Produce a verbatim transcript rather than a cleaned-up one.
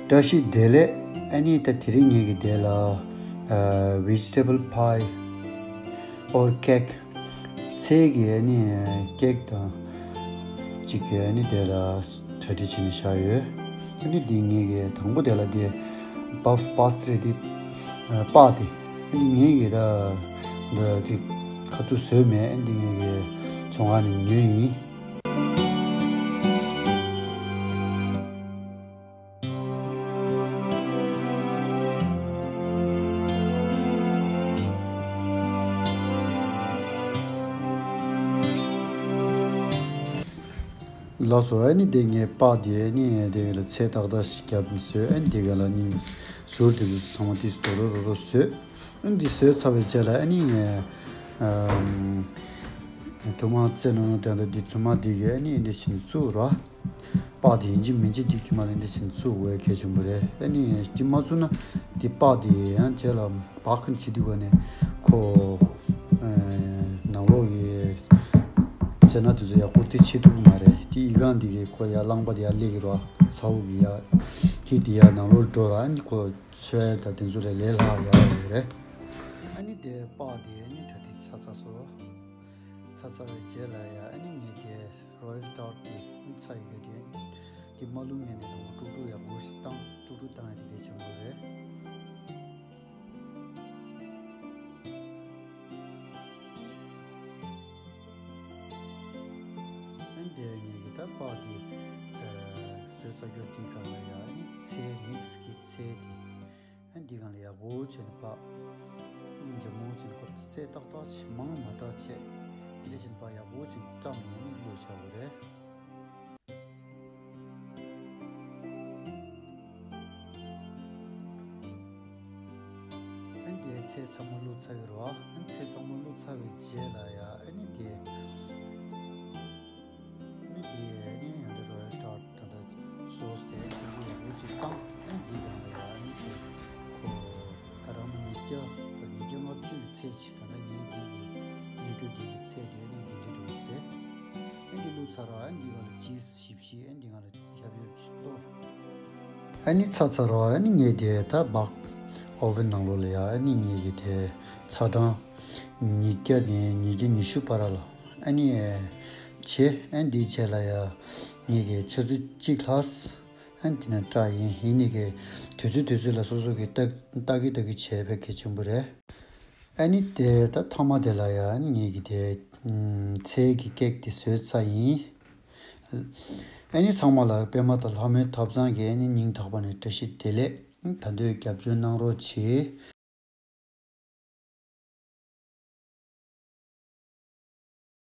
བཀྲ་ཤིས་བདེ་ལེགས། ཨ་ནི་ད་དེ་རིང་ངེད་ཀྱི་དེ་ལ་ཨ་vegetable pie or cake ཚལ་གྱི་ཨ་ནི་ཀེག་དང་གཅིག་གི་ཨ་ནི་དེ་ལ་གྲ་སྒྲིག་བྱས་ནས་བཞག་ཡོད། ཨ་ནི་འདི་ངེད་ཀྱི་དང་པོ་དེ་ལ་དེ་puff pastry དེ་ཨ་སྤགས་དེ། ཨ་ནི་ངེད་ཀྱི་ད་འདི་དེ་ཁ་ཐུག་བཟོས་མེད། ཨ་ནི་འདི་ངེད་ཀྱི་ཚོང་ཁང་ནས་ཉོས་ཡིན། ལགས་སོ། ཨ་ནི་དེ་ངས་སྤགས་དེ་ཨ་ནི་དེ་ལ་ཚལ་ཏག་ཏག་ཞིག་བརྒྱབ་ནས་བཟོས། ཨ་ནི་དེ་ག་ལ་ནི་ཟུར་དེ་ཚོ་ཚང་མ་དེ་རྡོག་རྡོག་རྡོག་རྡོག་བཟོས། ཨ་ནི་དེ་བཟོས་ཚར་བའི་རྗེས་ལ་ཨ་ནི་ངས་ཨམ་ཐུར་མ་རྩེ་ནང་དེ་འདྲ་དེ་ཐུར་མ་དེ་གི་ཨ་ནི་འདི་བྱིན་བཙུགས་ར། སྤགས་དེ་ཡིན་གཅིག་མིན་གཅིག་དེ་ཁྱི་མ་ལ་འདི་བྱིན་བཙུགས་དགོས་གལ་ཆེན་པོ་རེད། ཨ་ནི་དེ་མ་བཙུགས་ན་དེ་སྤགས་དེ་ཡང་རྗེས་ལ་བག་ཁུན་བྱེད་དུས་ག་ནས་ཁོ་ཨ་ནང་ལོགས་ཀྱི་རྩེ་ན་དེ་ཚོ་ཡག་པོ་དེ་བྱེད་ཐུབ་ཀྱི་མ་རེད། དེ་ཡི་གང་དེ་གི་ཁོ་ཡར་རླངས་པ་དེ་ཡར་སླེབས་ཀྱི་ར། ཚ་བོ་གི་ཡར་ཁྱི་དེ་ཡར་ནང་ལོགས་འགྲོ་ར། ཨ་ནི་ཁོ་ཚོས་ད་དེ་ཚོ་ལས་ལས་སླ་ཡག་ཡོད་རེད། ཨ་ནི་དེ་སྤགས་དེ་ཨ་ནི་གྲ་སྒྲིག་ཚར་ཚར་སོང་། ཚར་ཚར་བའི་རྗེས་ལ་ཡ་ཨ་ནི་ངས་དེ་royal tart དེ་ཚ་ཡི་གེ་དེ་དེ་མ་བླུགས་ངས་ནས་དཀྲུག་དཀྲུག་ཡག་པོ་ཞིག་བཏང་། དཀྲུག་དཀྲུག་བཏང་ཡ་དེ་གལ་ཆེན་པོ་རེད། ཨ་ནི་དེ་ངས་གི་ད་སྤགས་དེ་བཟོས་ཚར་རྒྱུ་དེ་གང་ལ་ཡ་ཨ་ནི་ཚལ་mix གི་ཚལ་དེ། ཨ་འདི་སྒང་ལ་ཡག་པོ་བྱས་ནས་ཕར་སྙིང་རྗེ་མོ་བྱས་ནས་ཁོ་ཚོ་ཚད་ཏག་ཏག་ཞིག་མང་མ་དྲགས་བྱས། དེ་འདྲ་བྱས་ནས་ཕར་ཡག་པོ་བྱས་ནས་བཀྲམ་ནས་བླུགས་བཞག་དགོས་རེད། ཨ་འདིའི་ཚད་ཚང་མ་བླུགས་ཚར་གི་རེད་བ། ཨ་ཚད་ཚང་མ་བླུགས་ཚར་བའི་རྗེས་ལ་ཡ་ཨ་ནི་དེ། ཨ་ནི་དེ་ཨ་ནི་ཡང་དེ་royal tart ད་ལྟ་sauce དེ་ཏིག་ཙམ་ཡག་པོ་ཅིག་བཏང་། ཨ་ནི་དེའི་སྒང་ལ་ཡ་ཨ་ནི་དེ་ཁོ་ད་རང་ཉིས་བརྒྱ་དང་ཉིས་བརྒྱ་ལྔ་བཅུ་ཡི་ཚད་ཅིག་ད་ལྟ་ངའི་འདི་ཡི་ཉིས་བརྒྱ་འདི་ཡི་ཚད་དེ་ཨ་ནི་འདི་འདྲའི་འགྲོ་གི་རེད། ཨ་ནི་བླུགས་ཚར་ར། ཨ་ནི་འདི་སྒང་ལ་cheese ཞིབ་ཞིབ་ཨ་ནི་འདི་སྒང་ལ་ཡབ་ཡབ་ཅིག་གཏོར། ཨ་ནི་ཚར་ཚར་ར། ཨ་ནི་ངས་དེ་ད་སྦག་oven ནང་ལོགས་ལ་ཡ་ཨ་ནི་ངས་ཀྱི་དེ་ཚ་གྲང་ཉིས་བརྒྱ་ནས་ཉིས་བརྒྱ་ཉི་ཤུ་བར་ལ་ཨ་ནི་བྱས། ཨ་ནི་དེའི་རྗེས་ལ་ཡ་ངས་ཀྱི་ཆུ་ཚོད་གཅིག་ལྷག་ཨ་ནི་དེ་ནས་བཀྲ་ཡིན། ཡིན་ནི་གི་དུས་ཚོད་དུས་ཚོད་ལ་སོ་སོ་གི་ལྟ་ལྟ་གི་ལྟ་གི་བྱས་ཕེབས་གལ་ཆེན་པོ་རེད། ཨ་ནི་དེ་ད་ཐ་མ་དེ་ལ་ཡ་ཨ་ནི་ངས་ཀྱི་དེ་ཚལ་གྱི་ཀེག་དེ་བཟོས་ཚར་ཡིན། ཨ་ནི་ཚང་མ་ལ་པད་མ་དང་ལྷ་མོའི་ཐབ་ཚང་གི་ཨ་ནི་སྙིང་ཐག་པ་ནས་བཀྲ་ཤིས་བདེ་ལེགས། ད་དུང་རྒྱབ་སྐྱོར་གནང་རོགས་གྱིས།